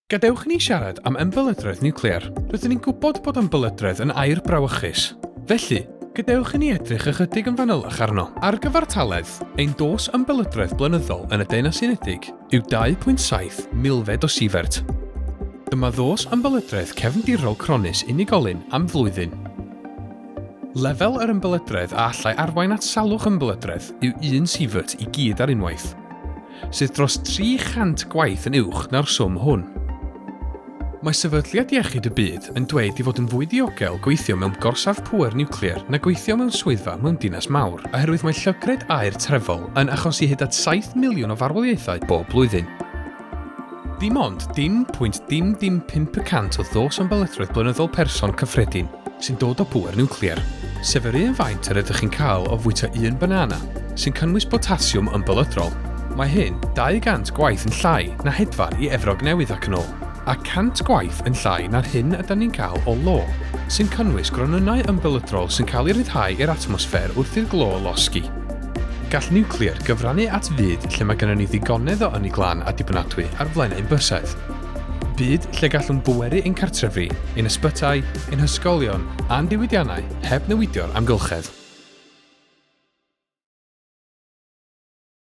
Gadewch i ni siarad am ymbelydredd niwclear. Rydyn ni'n gwybod bod ymbelydredd yn air brawychus. Felly, gadewch i ni edrych ychydig yn fanylach arno. Ar gyfartaledd, ein dos ymbelydredd blynyddol yn y Deyrnas Unedig yw 2.7 milfed o sievert. Dyma ddos ymbelydredd cefndirol cronnus unigolyn am flwyddyn. Lefel yr ymbelydredd a allai arwain at salwch ymbelydredd yw un sievert i gyd ar unwaith, sydd dros 300 gwaith yn uwch na'r swm hwn. Mae Sefydliad Iechyd y Byd yn dweud ei fod yn fwy diogel gweithio mewn gorsaf pŵer niwclear na gweithio mewn swyddfa mewn dinas mawr, oherwydd mae llygredd aer trefol yn achosi hyd at 7 miliwn o farwoliaethau bob blwyddyn. Dim ond dim pwynt dim dim 5 y cant o ddos ymbelydredd blynyddol person cyffredin sy'n dod o bŵer niwclear, sef yr un faint yr ydych chi'n cael o fwyta un banana, sy'n cynnwys botasiwm ymbelydrol. Mae hyn 200 gwaith yn llai na hedfan i Efrog Newydd ac yn ôl, a 100 gwaith yn llai na'r hyn ydan ni'n cael o lo, sy'n cynnwys gronynnau ymbelydrol sy'n cael eu rhyddhau i'r atmosffer wrth i'r glo losgi. Gall niwclear gyfrannu at fyd lle mae gennym ni ddigonedd o ynni glân a dibynadwy ar flaen ein bysedd. Byd lle gallwn bweru ein cartrefi, ein ysbytai, ein hysgolion a'n diwydiannau heb newidio'r amgylchedd.